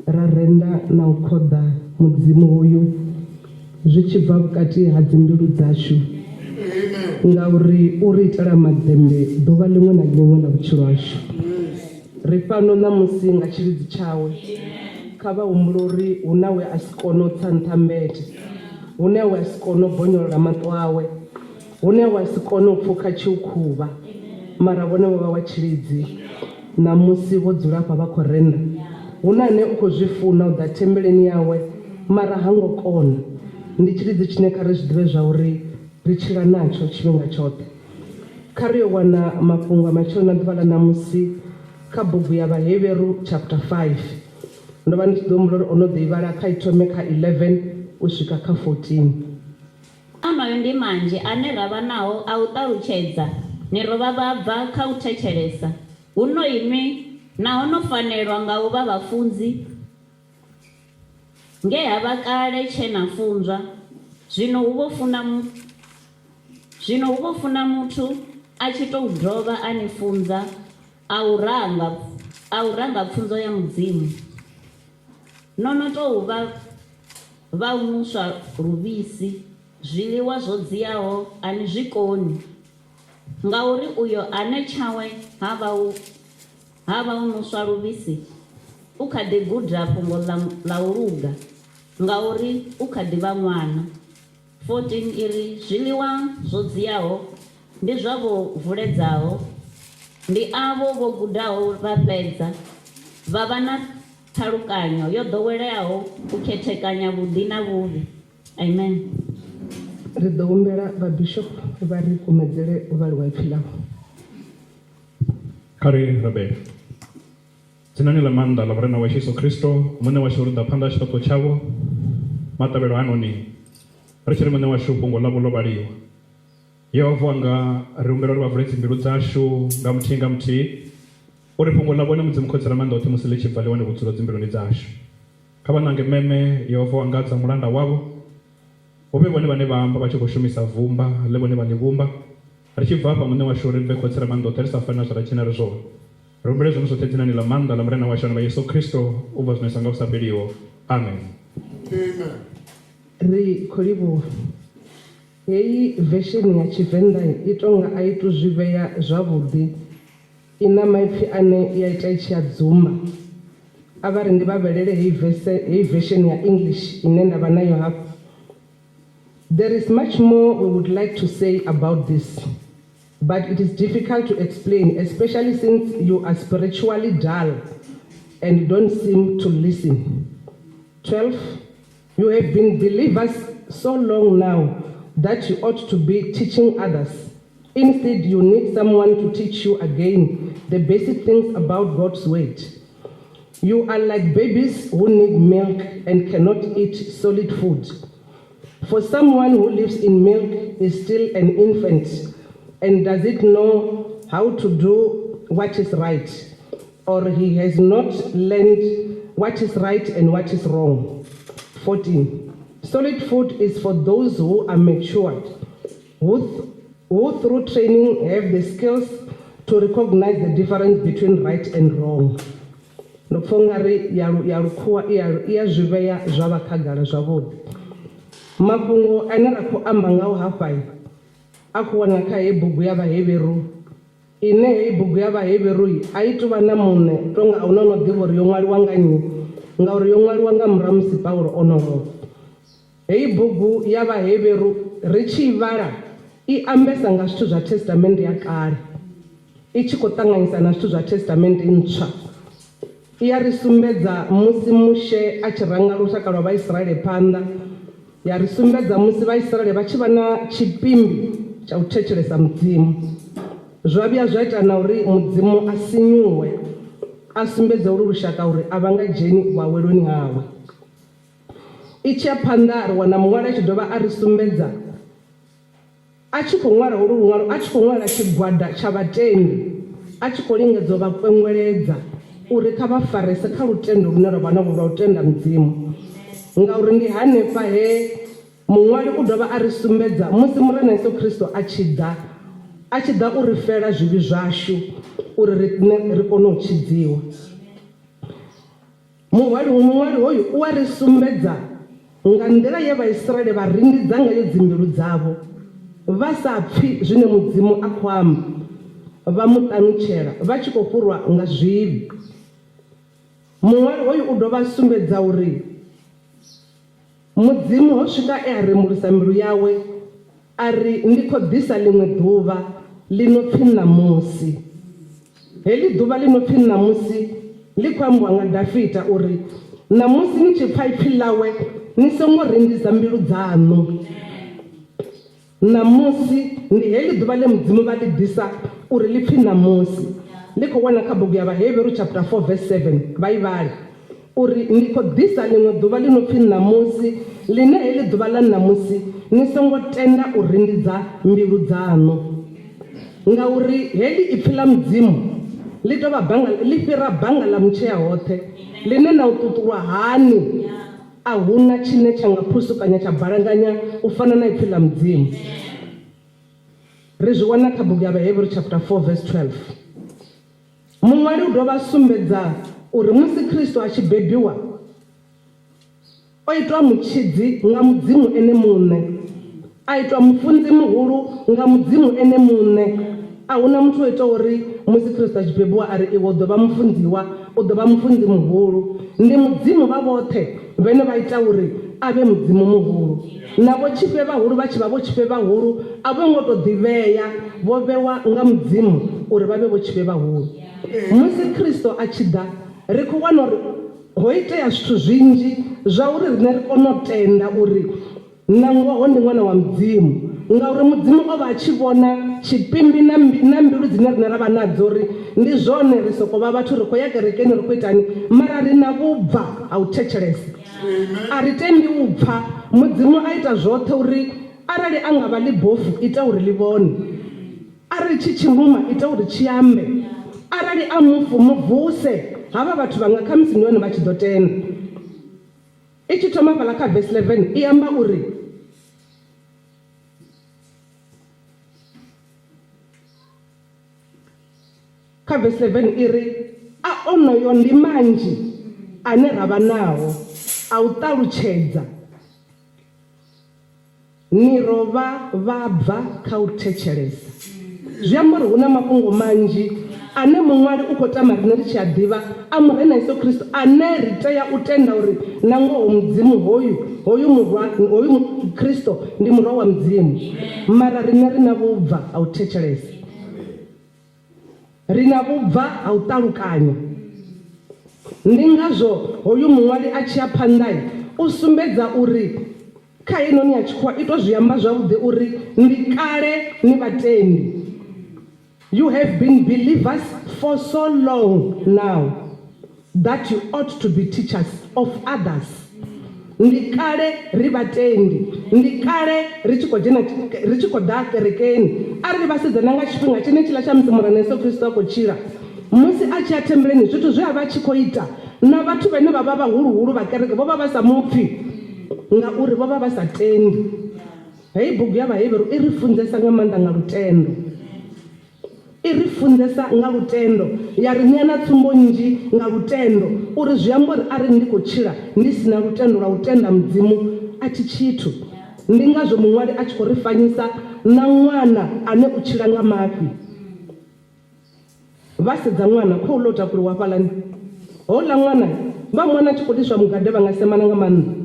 Ra renda na u khoḓa Mudzimu hoyu zwi tshi bva vhukati ha dzimbilu dzashu, ngauri u ri itela maḓembe ḓuvha ḽiṅwe na ḽiṅwe ḽa vhutshilo hashu. Ri fhano ṋamusi nga tshilidzi tshawe. Kha vha humbule uri hu na we a si kone u tsa nṱha mmbete, hu na we a si kone u bonyolola maṱo awe, hu na we a si kone u pfukha tshiukhuvha, mara vhone vho vha wa tshilidzi. Ṋamusi vho dzula afha vha khou renda. Hu na ane u khou zwi funa u ḓa thembeleni yawe, mara ha ngo kona. Ndi tshilidzi tshine kha ri zwi ḓivhe zwauri ri tshila natsho tshifhinga tshoṱhe. Kha ri yo wana mafhungo a matsheloni a ḓuvha ḽa ṋamusi kha bugu ya Vhahevheru chapter 5. Ndo vha ndi tshi ḓo humbula uri o no ḓo i vhala kha i thome kha 11 u swika kha 14. Onoyo ndi manzhi ane ra vha nao a u ṱalutshedza, ni ro vha vhabva kha u thetshelesa. Huno inwi, naho no fanelwa nga u vha vhafunzi, nge ha vha kale tshe na funzwa, zwino hu vho funa, zwino hu vho funa muthu a tshi tou dovha a ni funza a u ranga, a u ranga pfunzo ya Mudzimu. No no tou vha vha u nuswa luvhisi, zwiḽiwa zwo dziaho a ni zwi koni, ngauri uyo ane tshawe ha vha u ha vha u nuswa luvhisi u kha ḓi guda fhungo ḽa ḽa u luga, ngauri u kha ḓi vha ṅwana. 14 i ri, Zwiḽiwa zwo dziaho ndi zwa vho vuledzaho, ndi avho vho gudaho vha fhedza, vha vha na Ṱhalukanyo yo ḓoweleaho u khethekanya vhuḓi na vhuvhi. Amen. Ri ḓo humbela vha-bishop vha ri kumedzele u vhaliwa ipfi ḽavho. Kha ri rabele. Dzinani ḽa maanḓa ḽa Murena washu Yesu Kristo, Muṋe washu, ri ḓa phanḓa ha tshifhaṱuwo tshavho maṱavhelo hanoni, ri tshi ri, Muṋe washu, fhungo ḽavho ḽo vhaliwa. Yehova wanga, ri humbela uri vha vule dzimbilu dzashu nga muthihi nga muthihi, Uri fhungo ḽa vhone Mudzimu Khotsi Ramaanḓaoṱhe musi ḽi tshi bva ḽi wane vhudzulo dzimbiluni dzashu. Kha vha ṋange meme, Yehova wa ngadza mulanda wavho, hu vhe vhone vhane vha amba vha tshi khou shumisa vumba ḽe vhone vha ḽi vhumba. Ri tshi bva afha, Muṋe washu, ri bve Khotsi Ramaanḓaoṱhe ri sa fani na zwe ra dzhena ri zwone. Ri humbela hezwinoni zwoṱhe dzinani ḽa maanḓa ḽa Murena washu ane vha Yesu Kristo, u bva zwino isa nga hu sa fheliho. Amen. Amen. Ri khou livhuwa. Heyi vesheni ya Tshivenḓa i tou nga a i tu zwi vhea zwavhuḓi. I na maipfi ane ya ita i tshi a dzumba. A vha ri ndi vha vhelele heyi verse, heyi version ya English ine nda vha nayo hafha. There is much more we would like to say about this, but it is difficult to explain, especially since you are spiritually dull and don't seem to listen. 12 You have been believers so long now that you ought to be teaching others. Instead, you need someone to teach you again the basic things about God's word. You are like babies who need milk and cannot eat solid food. For someone who lives in milk is still an infant and doesn't know how to do what is right, or he has not learned what is right and what is wrong. 14. Solid food is for those who are matured, who, th- who through training have the skills to recognize the difference between right and wrong. Ndo pfa ungari ya lu- ya lukhuwa i ya- i ya zwi vhea zwa vha khagala zwavhuḓi. Mafhungo ane ra khou amba ngao hafha a khou wanala kha heyi bugu ya Vhahevheru ine heyi bugu ya Vhahevheru a i tuvha na muṋe tonga a huna no ḓivha uri yo ṅwaliwa nga nnyi ngauri yo ṅwaliwa nga murahu musi Paulo o no lovha. Heyi bugu ya Vhahevheru ri tshi i vhala i ambesa nga zwithu zwa Thestamennde ya Kale i tshi khou ṱanganyisa na zwithu zwa Thestamennde Ntswa. I a ri sumbedza musi Mushe a tshi ranga lushaka lwa Vhaisraele phanḓa, ya ri sumbedza musi Vhaisraele vha tshi vha na tshipimbi tsha u thetshelesa Mudzimu. Zwa vhuya zwa ita na uri Mudzimu a sinyuwe, a sumbedze ulu lushaka uri a vha nga dzheni vhuaweloni hawe. I tshi ya phanḓa ri wana muṅwali a tshi dovha a ri sumbedza a tshi khou ṅwala holu luṅwalo a tshi khou ṅwalela tshigwada tsha vhatendi a tshi khou lingedza u vha kwengweledza uri kha vha farese kha lutendo lune lwa vha nalwo lwa u tenda Mudzimu. Ngauri ndi hanefha he muṅwali u dovha a ri sumbedza musi Murena Yesu Kristo a tshi ḓa, a tshi ḓa u ri fela zwivhi zwashu uri riṋe ri kone u tshidziwa. Muhwali muṅwali hoyu u a ri sumbedza nga nḓila ye Vhaisraele vha rindidza ngayo dzimbilu dzavho, vha sa pfi zwine Mudzimu a khou amba, vha mu ṱanutshela vha tshi khou fhurwa nga zwivhi. Muṅwali hoyu u dovha a sumbedza uri Mudzimu ho swika e a rembulusa mbilu yawe a ri, Ndi khou ḓisa ḽiṅwe ḓuvha ḽi no pfi ṋamusi. Heḽi ḓuvha ḽi no pfi ṋamusi ḽi khou ambiwa nga Dafita uri, Ṋamusi ni tshi pfa ipfi ḽawe, ni songo rindisa mbilu dzaṋu. Ṋamusi ndi heḽi ḓuvha ḽe Mudzimu vha ḽi ḓisa uri ḽi pfi ṋamusi. Ḽi khou wana kha bugu ya Vhahevheru chapter 4 verse 7, vha i vhale, uri ndi khou ḓisa ḽiṅwe ḓuvha ḽi no pfi ṋamusi, ḽine heḽi ḓuvha ḽa ṋamusi ni songo tenda u rindidza mbilu dzaṋu. Ngauri heḽi ipfi ḽa Mudzimu ḽi tou vha banga, ḽi fhira banga ḽa mutshea hoṱhe, ḽine na u ṱuṱulwa hani A hu na tshine tsha nga phusukanya tsha balanganya u fana na Ipfi ḽa Mudzimu. Ri zwi wana kha bugu ya Vhahevheru chapter 4 verse 12. Muṅwali u dovha a sumbedza uri musi Kristo a tshi bebiwa, o itwa mutshidzi nga Mudzimu ene muṋe, a itwa mufunzi muhulu nga Mudzimu ene muṋe. A hu na muthu o itaho uri musi Kristo a tshi bebiwa a ri, Iwe u ḓo vha mufunziwa, u ḓo vha mufunzi muhulu. Ndi Mudzimu vha vhoṱhe vhane vha ita uri a vhe Mudzimu muhulu. Na vhotshifhe vhahulu vha tshi vha vhotshifhe vhahulu, a vho ngo tou ḓivhea, vho vhewa nga Mudzimu uri vha vhe vhotshifhe vhahulu. Musi Kristo a tshi ḓa, ri khou wana uri ho itea zwithu zwinzhi zwa uri riṋe ri kone u tenda uri Nangoho ndi Ṅwana wa Mudzimu, ngauri Mudzimu o vha a tshi vhona tshipimbi na, na mbilu dzine riṋe ra vha nadzo uri ndi zwone, ri sokou vha vhathu, ri khou ya kerekeni, ri khou itani, mara ri na vhubva ha u thetshelesa. A ri tendi u pfa. Mudzimu a ita zwoṱhe uri arali a nga vha ḽi bofu, ita uri ḽi vhone. Arali tshi tshimuma, ita uri tshi ambe. Arali a mufu, mu vuse. Havha vhathu vhanga khamusi ndi hone vha tshi ḓo tenda. I tshi thoma fhaḽa kha vesi 11 i amba uri, Kha vesi 11 i ri, A onoyo ndi manzhi ane ra vha nao a u ṱalutshedza. Ni ro vha vha bva kha u thetshelesa. Zwi amba uri hu na mafhungo manzhi ane muṅwali u khou tama riṋe ri tshi a ḓivha a Murena Yesu Kristo ane ri tea u tenda uri nangoho Mudzimu hoyu, hoyu Murwa, hoyu Kristo ndi Murwa wa Mudzimu. Mara riṋe ri na vhubva ha u thetshelesa. Ri na vhubva ha u ṱalukanya. Ndi ngazwo hoyu muṅwali a tshi ya phanḓa u sumbedza uri kha heinoni ya tshikhuwa i tou zwi amba zwavhuḓi uri ndi kale ni vhatendi. You have been believers for so long now that you ought to be teachers of others. Ndi kale ri vhatendi, ndi kale ri tshi khou dzhena, ri tshi khou ḓa kerekeni. Arali vha sedza na nga tshifhinga tshenetshiḽa tsha musi Murena Yesu Kristo a khou tshila, musi a tshi ya thembeleni, zwithu zwe a vha a tshi khou ita, na vhathu vhane vha vha vhahuluhulu vha kereke vho vha vha sa mu pfi ngauri vho vha vha sa tendi. Heyi bugu ya Vhahevheru i ri funzesa nga maanḓa nga lutendo. I ri funzesa nga lutendo, ya ri ṋea na tsumbo nnzhi nga lutendo, uri zwi amba uri arali ndi khou tshila ndi si na lutendo lwa u tenda Mudzimu, a thi tshithu. Ndi ngazwo muṅwali a tshi khou ri fanyisa na ṅwana ane u tshila nga mafhi. Vha sedza ṅwana, khouḽa o takuliwa hafhaḽani. Houḽa ṅwana, vha mu wana a tshi khou ḽiswa mugade vha nga semana nga maanḓa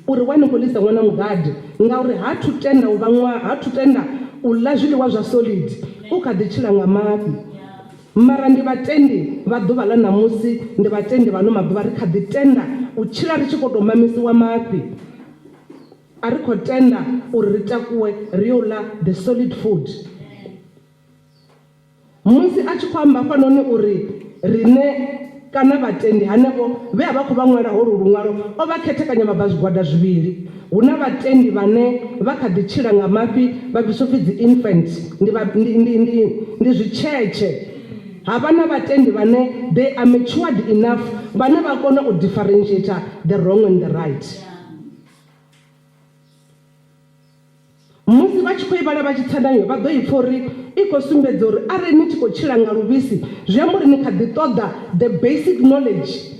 uri why ni khou ḽisa ṅwana mugade ngauri ha thu tenda u vha ṅwa ha thu tenda u ḽa zwiḽiwa zwa solid u kha ḓi tshila nga mafhi. Mara ndi vhatendi vha ḓuvha ḽa ṋamusi, ndi vhatendi vha ano maḓuvha ri kha ḓi tenda u tshila ri tshi khou tou mamisiwa mafhi. A ri khou tenda uri ri takuwe ri yo ḽa the solid food. Musi a tshi khou amba hafhanoni uri riṋe kana vhatendi hanevho vhe a vha khou vha ṅwala holu luṅwalo, o vha khethekanya vha bva zwigwada zwivhili. Hu na vhatendi vhane vha kha ḓi tshila nga mafhi, vha vhidzwa u pfi dzi-infant, ndi, vha, ndi, ndi, ndi, ndi zwitshetshe. Ha vha na vhatendi vhane they are matured enough, vhane vha kona u differentiator the wrong and the right. Musi vha tshi khou i vhala vha tshi tsa nayo, vha ḓo i pfa uri i khou sumbedza uri arali ni tshi khou tshila nga luvhisi, zwi amba uri ni kha ḓi ṱoḓa the basic knowledge.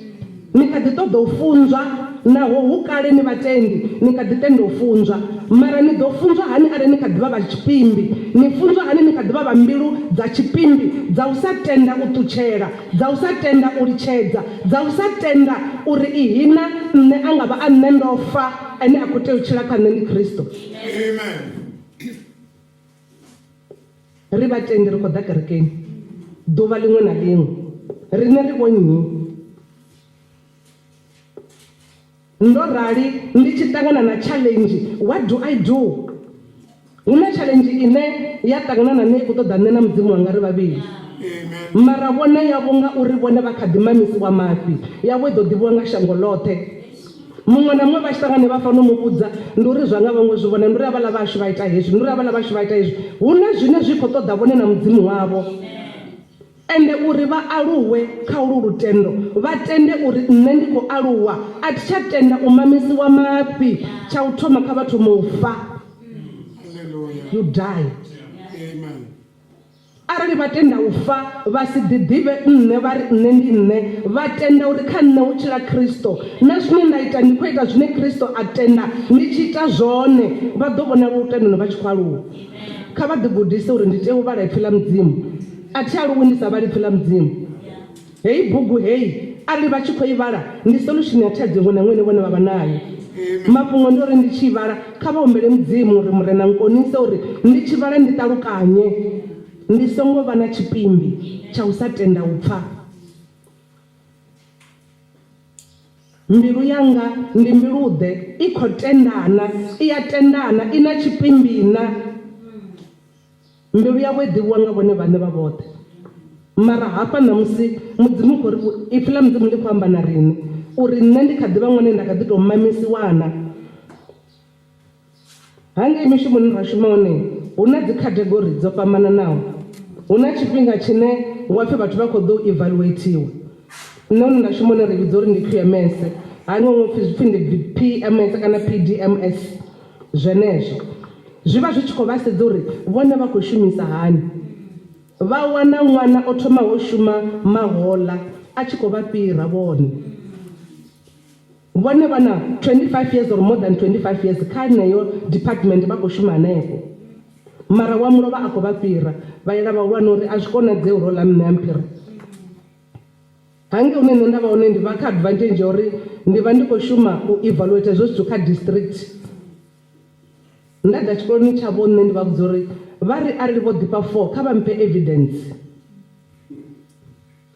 Ni kha ḓi ṱoḓa u funzwa naho hu kale ni vhatendi, ni kha ḓi tenda u funzwa. Mara ni ḓo funzwa hani arali ni kha ḓi vha vha tshipimbi? Ni funzwa hani ni kha ḓi vha vha mbilu dza tshipimbi, dza u sa tenda u ṱutshela, dza u sa tenda u litshedza, dza u sa tenda uri ihina nṋe a nga vha a nṋe ndo fa, ane a khou tea u tshila kha nṋe ndi Kristo? Amen. Ri vhatendi ri khou ḓa kerekeni ḓuvha ḽiṅwe na ḽiṅwe. Riṋe ri vho nnyi? Ndo rali ndi tshi ṱangana na challenge, what do I do? Hu na challenge ine ya ṱangana na nṋe i khou ṱoḓa nṋe na Mudzimu wanga ri vhavhili. Mara vhone yavho ngauri vhone vha kha ḓi mamisiwa mafhi, yavho i ḓo ḓivhiwa nga shango ḽoṱhe. Muṅwe na muṅwe vha tshi ṱangana vha fanela u mu vhudza, ndi uri zwa nga vhaṅwe zwi vhona, ndi uri havhaḽa vhashu vha ita hezwi, ndi uri havhaḽa vhashu vha ita hezwi. Hu na zwine zwi khou ṱoḓa vhone na Mudzimu wavho. Ende uri vha aluwe kha ulu lutendo, vha tende uri nṋe ndi khou aluwa, a thi tsha tenda u mamisiwa mafhi. Tsha u thoma kha vha thome u fa. You die. Arali vha tenda u fa, vha si ḓiḓivhe nṋe, vha ri, Nṋe ndi nṋe, vha tenda uri kha nṋe hu tshila Kristo, na zwine nda ita ndi khou ita zwine Kristo a tenda ndi tshi ita zwone, vha ḓo vhona lutendoni vha tshi khou aluwa. Kha vha ḓigudise uri ndi tea u vhala Ipfi ḽa Mudzimu. A thi aluwi ndi sa vhali Ipfi ḽa Mudzimu. Heyi bugu heyi, arali vha tshi khou i vhala, ndi solution ya thaidzo iṅwe na iṅwe ine vhone vha vha nayo. Mafhungo ndi uri ndi tshi i vhala, kha vha humbele Mudzimu uri, Murena, nkonise uri ndi tshi vhala ndi ṱalukanye, ndi songo vha na tshipimbi tsha u sa tenda u pfa. Mbilu yanga ndi mbilu-ḓe? I khou tendana? I a tendana? I na tshipimbi na? Mbilu yavho i ḓivhiwa nga vhone vhaṋe vha vhoṱhe. Mara hafha ṋamusi, Mudzimu u khou ri, Ipfi ḽa Mudzimu ḽi khou amba na riṋe, uri nṋe ndi kha ḓi vha ṅwana ane nda kha ḓi tou mamisiwana. Hangei mishumoni ra shuma hone hu na dzi category dzo fhambananaho. Hu na tshifhinga tshine wa pfi vhathu vha khou ḓo evaluatiwa. Nṋe hune nda shuma hone ri vhidza uri ndi QMS, hangei huṅwe pfi pfi ndi PMS kana PDMS zwenezwo. Zwi vha zwi tshi khou vha sedza uri vhone vha khou shumisa hani. Vha wana ṅwana o thomaho u shuma mahoḽa a tshi khou vha fhira vhone. Vhone vha na 25 years or more than 25 years kha heneyo department vha khou shuma hanefho. Mara wa mulovha a khou vha fhira, vha yela vhahulwane uri a zwi konadzei uri houḽa mme a mphire. Hangei hune nṋe nda vha hone ndi vha kha advantage ya uri ndi vha ndi khou shuma u evaluate hezwo zwithu kha district. Nda ḓa tshikoloni tshavho nṋe ndi vha vhudza uri vha ri arali vho ḓifha 4 kha vha mphe evidence.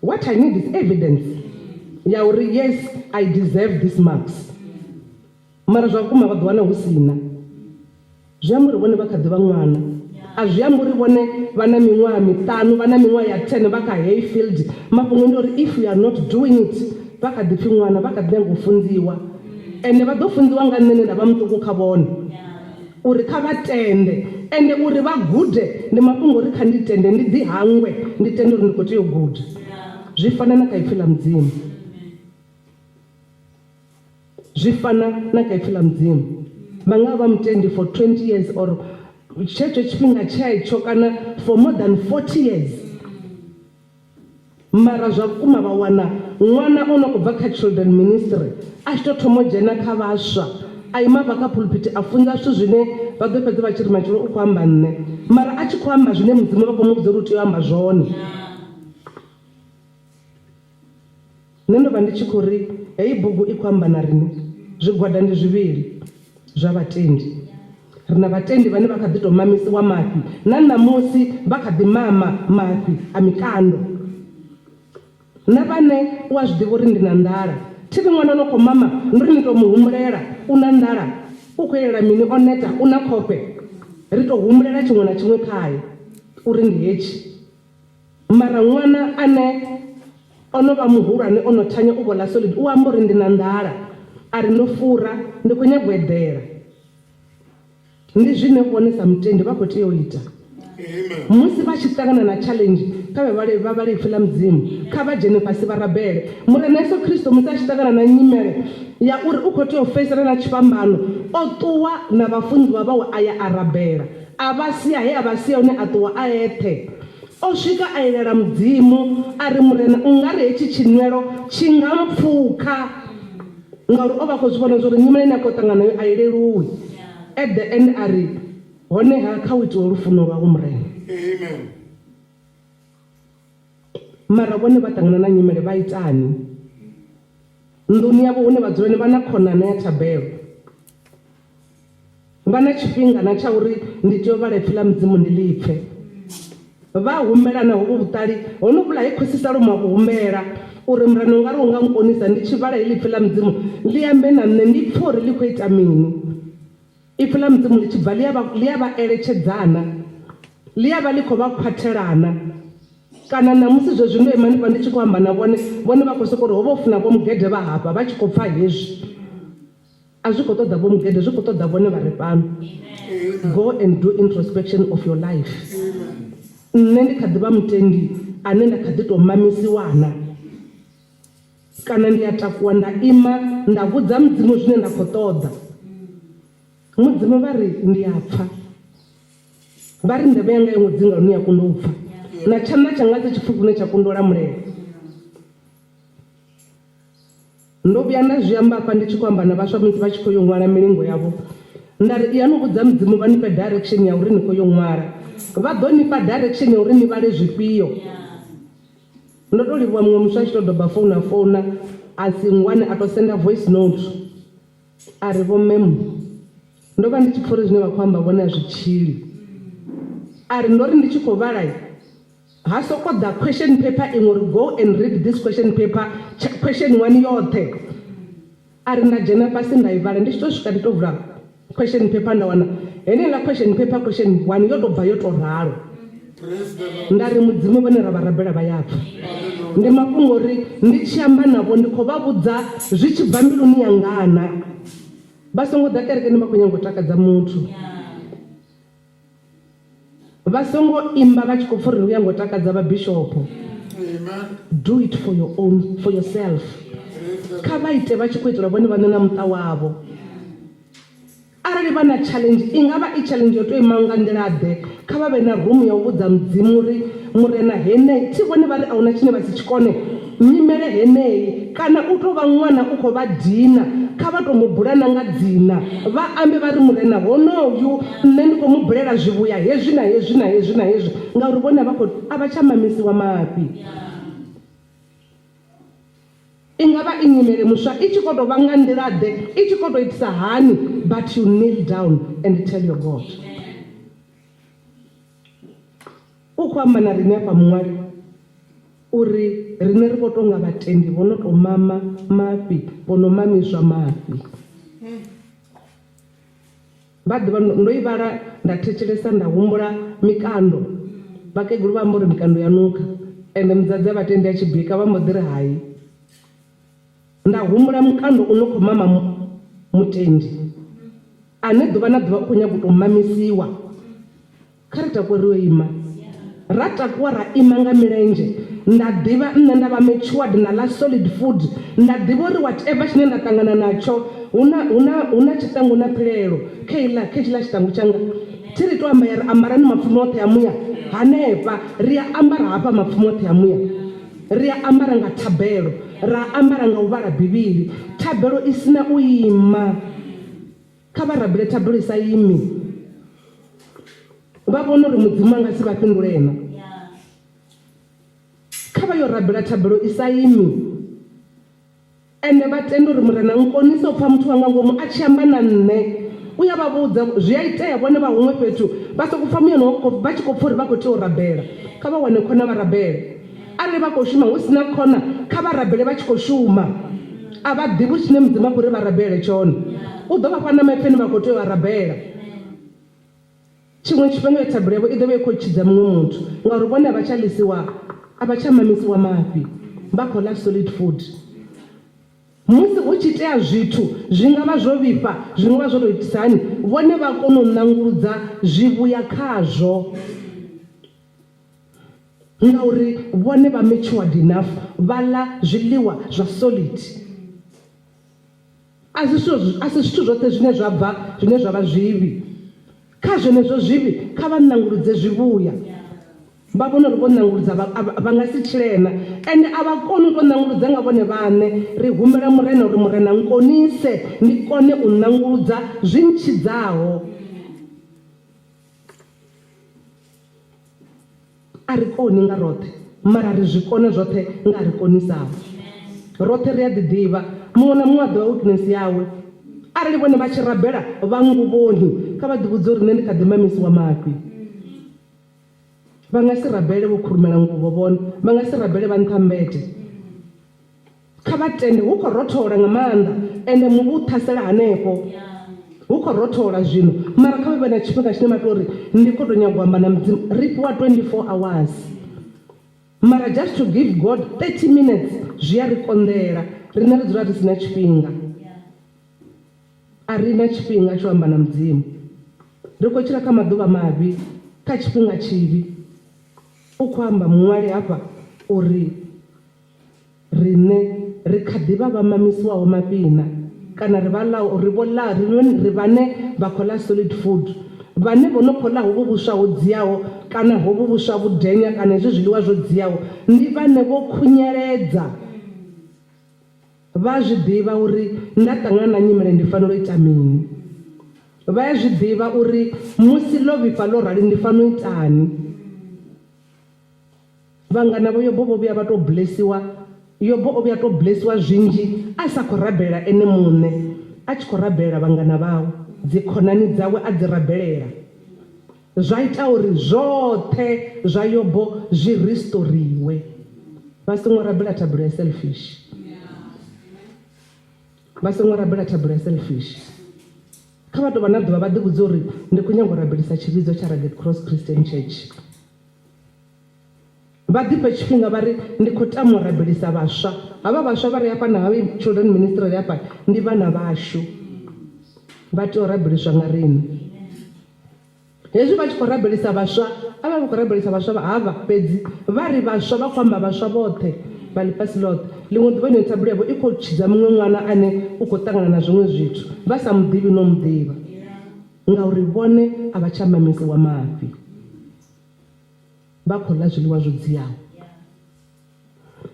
What I need is evidence ya uri yes I deserve these marks. Mara zwa vhukuma vha ḓo wana hu si na. Zwi amba uri vhone vha kha ḓi vha ṅwana. A zwi ambi uri vhone vha na miṅwaha miṱanu, vha na miṅwaha ya 10 vha kha heyi field. Mafhungo ndi uri if you are not doing it vha kha ḓi pfi ṅwana, vha kha ḓi nyaga u funziwa. Ende vha ḓo funziwa nga nṋe ane nda vha muṱuku kha vhone. Uri kha vha tende ende uri vha gude ndi mafhungo uri kha ndi tende ndi ḓi hangwe ndi tende uri ndi khou tea u guda. Zwi fana na kha ipfi ḽa Mudzimu. Zwi fana na kha ipfi ḽa Mudzimu. Vha nga vha mutendi for 20 years or tshetsho tshifhinga tshetsho kana for more than 40 years. Mara zwa vhukuma vha wana ṅwana o no khou bva kha children ministry a tshi tou thoma u dzhena kha vhaswa a ima hafha kha phuluphithi a funza zwithu zwine vha ḓo fhedza vha tshi ri matshelo u khou amba nṋe mara a tshi khou amba zwine Mudzimu vha khou mu vhudza uri u tea u amba zwone. Nṋe ndo vha ndi tshi khou ri heyi bugu i khou amba na riṋe. Zwigwada ndi zwivhili zwa vhatendi. Ri na vhatendi vhane vha kha ḓi tou mamisiwa mafhi, na ṋamusi vha kha ḓi mama mafhi a mikando. Na vhane u a zwi ḓivha uri ndi na nḓala. Thi ri ṅwana o no khou mama ndi uri ni tou mu humbulela, u na nḓala, u khou yelela mini, o neta, u na khofhe. Ri tou humbulela tshiṅwe na tshiṅwe khae uri ndi hetshi. Mara ṅwana ane o no vha muhulwane o no thanya u vho ḽa solid u amba uri ndi na nḓala, a ri ndo fura, ndi khou nyaga u eḓela. Ndi zwine vhone sa mutendi vha khou tea u ita. Musi vha tshi ṱangana na challenge, kha vhe vhale vha vhale Ipfi ḽa Mudzimu, kha vha dzhene fhasi vha rabele. Murena Yesu Kristo musi a tshi ṱangana na nyimele ya uri u khou tea u feisana na tshifhambano, o ṱuwa na vhafunziwa vhawe a ya a rabela. A vha sia he a vha sia hone a ṱuwa a eṱhe. O swika a ilela Mudzimu a ri, Murena, u nga ri hetshi tshinwelo tshi nga mpfukha. Ngauri o vha a khou zwi vhona zwa uri nyimele ine a khou ṱangana nayo a i leluwi. At the end a ri, Honeha kha hu itiwe lufuno lwau, Murena. Amen. Mara vhone vha ṱangana na nyimele vha itani? Nḓuni yavho hune vha dzula hone vha na khonana ya thabelo. Vha na tshifhinga na tsha uri ndi tea u vhala Ipfi ḽa Mudzimu ndi ḽi pfe. Vha humbela na hovhu vhuṱali honovhuḽa he Khosi Salomo a vhu humbela, uri, Murena, u nga ri u nga nkonisa ndi tshi vhala heḽi Ipfi ḽa Mudzimu, ḽi ambe na nṋe, ndi pfe uri ḽi khou ita mini. Ipfi ḽa Mudzimu ḽi tshi bva ḽi a vha, ḽi a vha eletshedzana, ḽi a vha ḽi khou vha khwaṱhelana. Kana ṋamusi zwezwi ndo ima hanefha ndi tshi khou amba na vhone, vhone vha khou sokou ri, Ho vha ho funa Vho Mugede vha hafha, vha tshi khou pfa hezwi. A zwi khou ṱoḓa Vho Mugede, zwi khou ṱoḓa vhone vha re fhano. Go and do introspection of your life. Nṋe ndi kha ḓi vha mutendi ane nda kha ḓi tou mamisiwana, kana ndi a takuwa nda ima nda vhudza Mudzimu zwine nda khou ṱoḓa. Mudzimu vha ri, Ndi a pfa. Vha ri, Nḓevhe yanga yo ngo dzinga lune ya kunda u pfa, na tshanḓa tshanga a si tshipfufhi lune tsha kunda u lamulela. Ndo vhuya nda zwi amba hafha ndi tshi khou amba na vhaswa musi vha tshi khou yo ṅwala milingo yavho, nda ri, Iyani u vhudza Mudzimu vha ni fhe direction ya uri ni khou yo ṅwala. Vha ḓo ni fha direction ya uri ni vhale zwifhio. Ndo tou livhuwa muṅwe muswa a tshi tou doba founu a founa a si nngwane a tou senda voice note a ri, Vho Ma'am, ndo vha ndi tshi pfa uri zwine vha khou amba vhone a zwi tshili. A ri, Ndo ri ndi tshi khou vhala Ha soko ḓa question paper iṅwe uri go and read this question paper question one yoṱhe. A ri nda dzhena fhasi nda i vhala ndi tshi to swika ndi to vula question paper nda wana heneiḽa question paper question one yo to bva yo to ralo. Nda ri Mudzimu vhane ra vha rabela vha ya pfa. Ndi mafhungo uri ndi tshi amba navho ndi khou vha vhudza zwi tshi bva mbiluni yangana. Vha songo ḓa kerekeni vha khou nyanga u takadza muthu. Vha songo imba vha tshi khou pfa uri ri ngo takadza vha bishopo. Do it for your own, for yourself. Kha vha ite vha tshi khou itela vhone vhaṋe na muṱa wavho. Arali vha na challenge, i nga vha i challenge yo tou imaho nga nḓila-ḓe, kha vha vhe na room ya u vhudza Mudzimu uri, Murena, henei, thi vhone vha ri a huna tshine vha si tshi kone? Nyimele henei, kana u tou vha ṅwana u khou vha dina, kha vha tou mu bula na nga dzina, vha ambe vha ri, Murena, honoyu nṋe ndi khou mu bulela zwivhuya hezwi na hezwi na hezwi na hezwi, ngauri vhone a vha khou, a vha tsha mamisiwa mafhi. I nga vha i nyimele muswa i tshi khou tou vha nga nḓila-ḓe, i tshi khou tou itisa hani, but you kneel down and tell your God. U khou amba na riṋe hafha muṅwali uri riṋe ri vho tou nga vhatendi vho no tou mama mafhi, vho no mamiswa mafhi. Vha ḓivha ndo i vhala nda thetshelesa nda humbula mikando. Vhakegulu vha amba uri mikando ya nukha ende mudzadze a vha tendi a tshi bika vha mbo ḓi ri hai. Nda humbula mukando u no khou mama mutendi ane ḓuvha na ḓuvha u khou nyaga u tou mamisiwa. Kha ri takuwe ri yo ima. Ra takuwa ra ima nga milenzhe. Nda ḓivha nṋe nda vha matured nda ḽa solid food. Nda ḓivha uri whatever tshine nda ṱangana natsho hu na hu na hu na tshiṱangu na philelo kha iḽa kha hetshiḽa tshiṱangu tshanga. Thi ri tou amba ya ri ambarani mapfumo oṱhe a muya hanefha. Ri a ambara hafha mapfumo oṱhe a muya. Ri a ambara nga thabelo. Ra a ambara nga u vhala Bivhili. Thabelo i si na u ima. Kha vha rabele thabelo i sa imi. Vha vhone uri Mudzimu a nga si vha fhindule na. Kha vha yo rabela thabelo i sa imi. Ende vha tende uri Murena nkonise u pfa muthu wa nga ngomu a tshi amba na nṋe. U ya vha vhudza, zwi a itea vhone vha huṅwe fhethu vha sokou pfa muyani wavho vha tshi khou pfa uri vha khou tea u rabela. Kha vha wane khona vha rabele. Arali vha khou shuma hu si na khona, kha vha rabele vha tshi khou shuma. A vha ḓivhi tshine Mudzimu a khou ri vha rabele tshone. U ḓo vha fha na maipfi ane vha khou tea u a rabela. Tshiṅwe tshifhinga iyo thabelo yavho i ḓo vha i khou tshidza muṅwe muthu, ngauri vhone a vha tsha ḽisiwa, a vha tsha mamisiwa mafhi, vha khou ḽa solid food. Musi hu tshi itea zwithu, zwi nga vha zwo vhifha, zwi nga vha zwo tou itisa hani, vhone vha kona u ṋanguludza zwivhuya khazwo. Ngauri vhone vha matured enough, vha ḽa zwiḽiwa zwa solid. A si zwithu, a si zwithu zwoṱhe zwine zwa bva, zwine zwa vha zwivhi. Kha zwenezwo zwivhi, kha vha nanguludze zwivhuya. Vha vhona uri vho ṋanguludza vha nga si tshilena ende a vha koni u tou ṋanguludza nga vhone vhaṋe. Ri humbela Murena uri Murena nkonise ndi kone u ṋanguludza zwi ntshidzaho. A ri koni nga roṱhe, mara ri zwi kona zwoṱhe nga a ri konisaho. Roṱhe ri a ḓi ḓivha, muṅwe na muṅwe a ḓivha weakness yawe. Arali vhone vha tshi rabela vha nguvhoni, kha vha ḓivhudze uri nṋe ndi kha ḓi mamisiwa mafhi. Vha nga si rabele vho khurumela nguvho vhone, vha nga si rabele vha nṱha mbete. Kha vha tende hu khou rothola nga maanḓa ende muvhu u ṱhasela hanefho. Hu khou rothola zwino mara kha vha vhe na tshifhinga tshine vha tou ri ndi khou tou nyaga u amba na Mudzimu. Ri fhiwa 24 hours mara just to give God 30 minutes zwi a ri konḓela. Riṋe ri dzula ri si na tshifhinga. A ri na tshifhinga tsho amba na Mudzimu. Ri khou tshila kha maḓuvha mavhi, kha tshifhinga tshivhi. U khou amba muṅwali hafha uri riṋe ri kha ḓi vha vha mamisiwaho mafhina kana ri vha ḽaho, ri vho ḽa, ri vhane vha khou ḽa solid food, vhane vho no khou ḽa hovhu vhuswa ho dziaho kana hovhu vhuswa vhudenya kana hezwi zwiḽiwa zwo dziaho ndi vhane vho khunyeledza. Vha a zwi ḓivha uri nda ṱangana na nyimele ndi fanela u ita mini. Vha ya zwi ḓivha uri musi ḽo vhifha ḽo rali ndi fanela u itani. Vhangana vho Yobo vho vhuya vha tou blesiwa, Yobo o vhuya a tou blesiwa zwinzhi a sa khou rabelela ene muṋe, a tshi khou rabelela vhangana vhawe, dzikhonani dzawe a dzi rabelela. Zwa ita uri zwoṱhe zwa Yobo zwi ristoriwe. Vha songo rabela thabelo ya selfish. Vha songo rabela thabelo ya selfish. Kha vha tou vha na ḓuvha vha ḓivhudze uri ndi khou nyanga u rabelisa tshivhidzo tsha Rugged Cross Christian Church. Vha ḓifhe tshifhinga vha ri ndi khou tama u rabelisa vhaswa. Havha vhaswa vha re hafha na havha Children Ministry re hafha ndi vhana vhashu. Vha tea u rabeliswa nga riṋe. Hezwi vha tshi khou rabelisa vhaswa, a vha vha khou rabelisa vhaswa vha havha fhedzi, vha ri vhaswa vha khou amba vhaswa vhoṱhe vha ḽifhasi ḽoṱhe. Ḽiṅwe ḓuvha ino thabelo yavho i khou tshidza muṅwe ṅwana ane u khou ṱangana na zwiṅwe zwithu vha sa mu ḓivhi no mu ḓivha, ngauri vhone a vha tsha mamisiwa mafhi, vha khou ḽa zwiḽiwa zwo dziaho.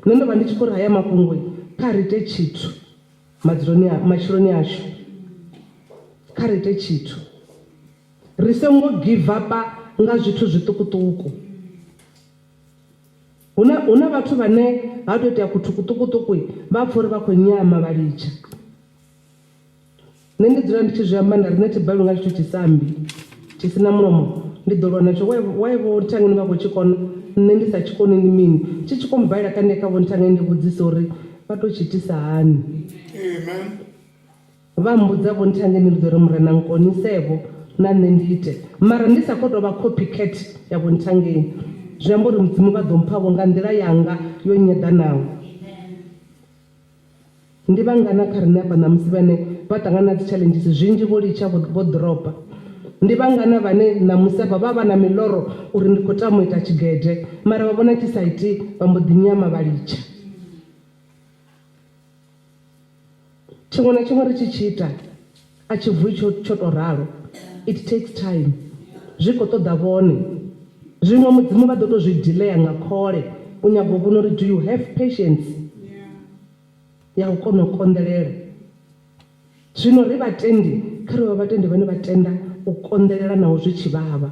Nṋe ndo vha ndi tshi khou ri haya mafhungo kha ri ite tshithu madzuloni a matshiloni ashu, kha ri ite tshithu. Ri songo give up nga zwithu zwiṱukuṱuku. Hu na hu na vhathu vhane ha tou itea kuthu kuṱukuṱuku vha pfha uri vha khou nyama vha litsha. Nṋe ndi dzula ndi tshi zwi amba nda ri nṋe thi balelwi nga tshithu tshi sa ambi tshi si na mulomo ndi ḓo lwa natsho. Why why vho Nthangeni vha khou tshi kona nṋe ndi sa tshi koni ndi mini? Tshi tshi khou mmbalela kha ndi ye kha vho Nthangeni ndi vhudzise uri vha tou tshi itisa hani. Amen. Vha mmbudza vho Nthangeni ndi ḓo ri Murena nkonisevho na nṋe ndi ite mara ndi sa khou tou vha copy cat ya vho Nthangeni zwi amba uri Mudzimu vha ḓo mpha vho nga nḓila yanga yo nyeḓanaho. Ndi vhangana kha riṋe hafha ṋamusi vhane vha ṱangana na dzi challenges zwinzhi vho litsha vho vho ḓiropa? Ndi vhangana vhane ṋamusi hafha vha vha na miḽoro uri ndi khou tama u ita tshigede mara vha vhona tshi sa iti vha mbo ḓi nyama vha litsha? Tshiṅwe na tshiṅwe ri tshi tshi ita a tshi vuwi tsho tsho tou ralo, it takes time, zwi khou ṱoḓa vhone. Zwiṅwe Mudzimu vha ḓo tou zwi delaya nga khole u nyaga u vhona uri do you have patience ya u kona u konḓelela. Zwino ri vhatendi kha ri vhe vhatendi vhane vha tenda u konḓelela naho zwi tshi vhavha.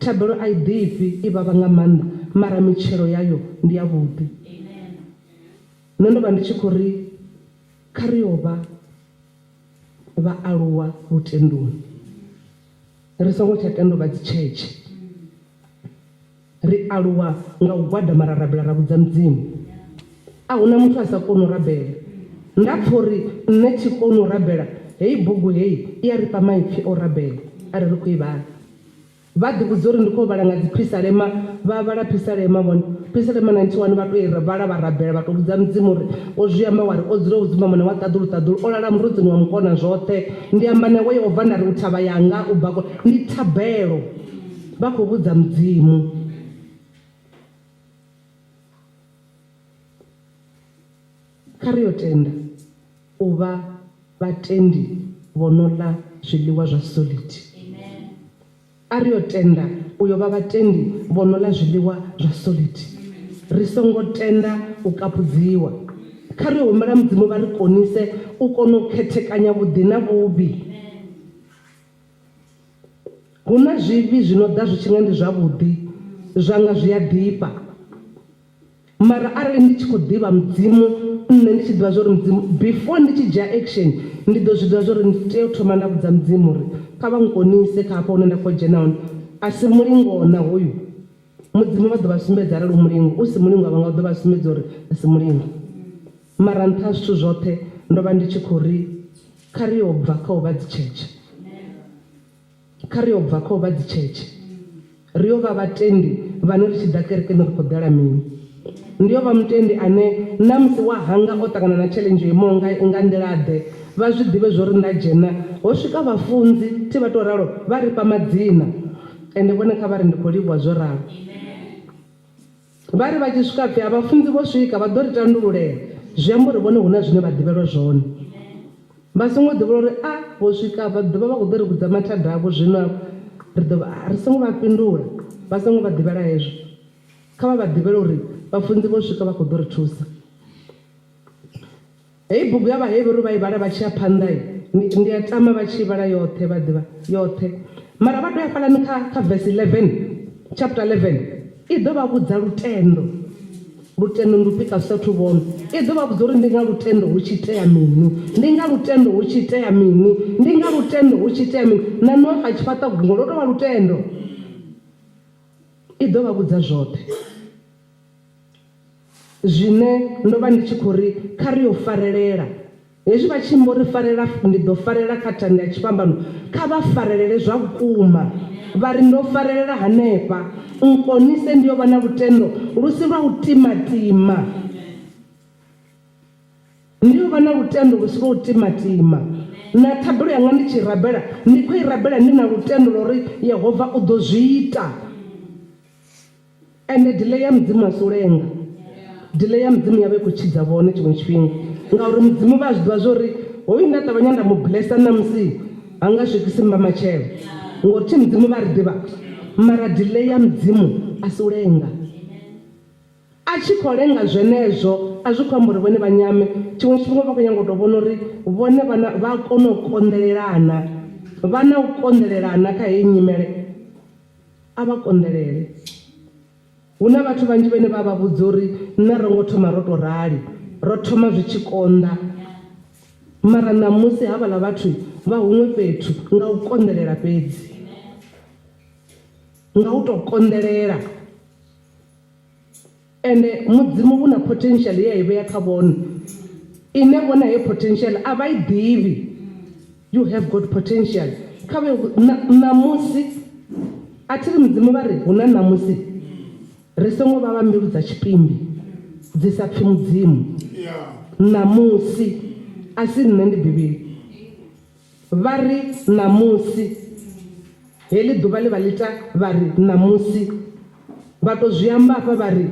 Thabelo a i ḓifhi i vhavha nga maanḓa mara mitshelo yayo ndi yavhuḓi. Nṋe ndo vha ndi tshi khou ri kha ri yo vha vhaaluwa lutendoni, ri songo tsha tenda u vha dzitshetshe. Ri aluwa nga u gwadama ra rabela ra vhudza Mudzimu. A hu na muthu a sa koni u rabela. Nda pfa uri nṋe thi koni u rabela, heyi bugu heyi i a ri fha maipfi a u rabela arali ri khou i vhala. Vha ḓivhudza uri ndi khou vhala nga dziphisalema, vha vhala phisalema vhone. Phisalema 91 vha tou i vhala vha rabela vha tou vhudza Mudzimu uri, Wo zwi amba wa ri, O dzula o dzumbama na Wa-Ṱaḓulu-ṱaḓulu, o lala murunzini wa Mukona-zwoṱhe. Ndi amba na iwe Yehova nda ri, U thavha yanga, u bako. Ndi thabelo, vha khou vhudza Mudzimu. Kha ri yo tenda u vha vhatendi vho no ḽa zwiḽiwa zwa solid. A ri yo tenda u yo vha vhatendi vho no ḽa zwiḽiwa zwa solid. Ri songo tenda u kapudziwa. Kha ri humbela Mudzimu vha ri konise u kona u khethekanya vhuḓi na vhuvhi. Hu na zwivhi zwi no ḓa zwi tshi nga ndi zwavhuḓi, zwa nga zwi a ḓifha. Mara arali ndi tshi khou ḓivha Mudzimu, nṋe ndi tshi ḓivha zwa uri Mudzimu, before ndi tshi dzhia action, ndi ḓo zwi ḓivha zwa uri ndi tea u thoma nda vhudza Mudzimu uri kha vha nkonise kha hafha hune nda khou dzhena hone. A si mulingo na hoyu? Mudzimu vha ḓo vha sumbedza arali u mulingo, u si mulingo a vha nga ḓo vha sumbedza uri a si mulingo. Mara nṱha ha zwithu zwoṱhe ndo vha ndi tshi khou ri kha ri yo bva kha u vha dzitshetshe. Kha ri yo bva kha u vha dzitshetshe, ri yo vha vhatendi vhane ri tshi ḓa kerekeni ri khou ḓela mini. Ndi yo vha mutendi ane na musi wa hanga o ṱangana na challenge yo imaho nga nga nḓila-ḓe, vha zwi ḓivhe zwo ri nda dzhena ho swika vhafunzi, thi vha tou ralo, vha ri fha madzina. Ende vhone kha vha ri ndi khou livhuwa zwo ralo. Vha ri vha tshi swika pfi a vhafunzi vho swika vha ḓo ri tandululela, zwi amba uri vhone hu na zwine vha ḓivhelwa zwone. Vha songo ḓivhela uri a vho swika vha ḓo vha vha khou ḓo ri vhudza mathada avho zwino ri ḓo vha ri songo vha fhindula, vha songo vha ḓivhela hezwo. Kha vha vha ḓivhele uri vhafunzi vho swika vha khou ḓo ri thusa. Heyi bugu ya Vhahevheru vha i vhala vha tshi ya phanḓa, ndi, ndi a tama vha tshi i vhala yoṱhe, vha ḓivha, yoṱhe. Mara vha tou ya fhalani kha, kha verse 11, chapter 11, i ḓo vha vhudza lutendo. Lutendo ndi u pika zwi sa athu vhonwa. I ḓo vha vhudza uri ndi nga lutendo hu tshi itea mini, ndi nga lutendo hu tshi itea mini, ndi nga lutendo hu tshi itea mini. Na Noaxe a tshi fhaṱa gungwa lwo tou vha lutendo. I ḓo vha vhudza zwoṱhe. Zwine ndo vha ndi tshi khou ri kha ri yo farelela. Hezwi vha tshi mbo ri farela ndi ḓo farela kha thanda ya tshifhambano, kha vha farelele zwa vhukuma. Vha ri ndo farelela hanefha, nkonise ndi yo vha na lutendo lu si lwa u timatima. Ndi yo vha na lutendo lu si lwa u timatima. Na thabelo yanga ndi tshi rabela, ndi khou i rabela ndi na lutendo lwa uri Yehova u ḓo zwi ita. Ende delay ya Mudzimu a si u lenga. Delay ya Mudzimu ya vha i khou tshidza vhone tshiṅwe tshifhinga. Ngauri Mudzimu vha a zwi ḓivha zwa uri hoyu nda ṱavhanya nda mu blessa ṋamusi ha nga swikisi mbamatshelo. Ngori thi Mudzimu vha ri ḓivha. Mara delay ya Mudzimu a si u lenga. A tshi khou lenga zwenezwo a zwi khou amba uri vhone vha nyame. Tshiṅwe tshifhinga vha khou nyanga u tou vhona uri vhone vha na, vha a kona u konḓelelana. Vha na u konḓelelana kha heyi nyimele. A vha konḓelele. Hu na vhathu vhanzhi vhane vha vha vhudza uri nṋe a ro ngo thoma ro tou rali, ro thoma zwi tshi konḓa. Mara ṋamusi havhaḽa vhathu vha huṅwe fhethu nga u konḓelela fhedzi, nga u tou konḓelela. Ende Mudzimu u na potential ye a i vhea kha vhone, ine vhone heyo potential a vha i ḓivhi. You have got potential. Kha vhe ṋamusi, a thi ri Mudzimu vha ri hu na ṋamusi, ri songo vha vha mbilu dza tshipimbi dzi sa pfi Mudzimu. Ṋamusi, a si nṋe ndi Bivhili. Vha ri, Ṋamusi. Heḽi ḓuvha ḽe vha ḽi ta, vha ri, Ṋamusi. Vha tou zwi amba hafha vha ri,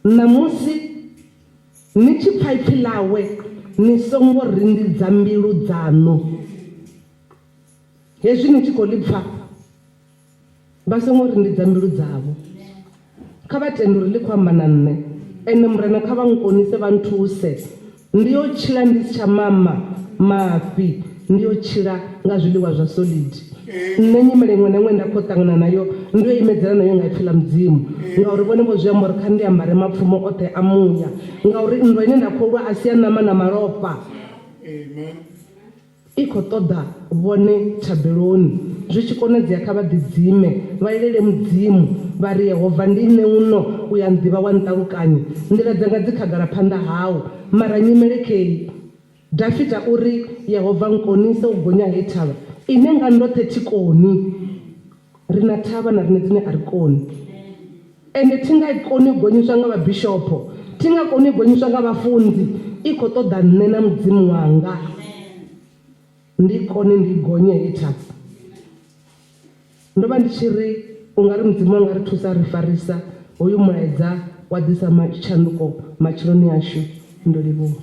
Ṋamusi ni tshi pfa ipfi ḽawe, ni songo rindidza mbilu dzaṋu. Hezwi ni tshi khou ḽi pfa. Vha songo rindidza mbilu dzavho. Kha vha tende uri ḽi khou amba na nṋe. Ene Murena kha vha nkonise vha nthuse. Ndi yo tshila ndi si tsha mama mafhi, ndi yo tshila nga zwiḽiwa zwa solid. Nṋe nyimele iṅwe na iṅwe nda khou ṱangana nayo ndi yo imedzana nayo nga ipfi ḽa Mudzimu. Ngauri vhone vho zwi amba uri kha ndi ambare mapfumo oṱhe a muya. Ngauri nndwa ine nda khou lwa a si ya ṋama na malofha. Amen. I khou ṱoḓa vhone thabeloni. Zwi tshi konadzea kha vha ḓidzime, vha lilele Mudzimu, vha ri, Yehova, ndi nṋe uno, u ya nḓivha wa nṱalukanya. Nḓila dzanga dzi khagala phanḓa hau. Mara nyimele khei. Dafita u ri, Yehova, nkonise u gonya hei thavha, ine nga ndoṱhe thi koni. Ri na thavha na riṋe dzine a ri koni. Ende thi nga koni u gonyiswa nga vhabishopho, thi nga koni u gonyiswa nga vhafunzi, i khou ṱoḓa nṋe na Mudzimu wanga ndi kone ndi gonye heyi thavha. Ndo vha ndi tshi ri u nga ri Mudzimu a nga ri thusa a ri farisa, hoyu mulaedza wa ḓisa tshanduko matshiloni ashu. Ndo livhuwa.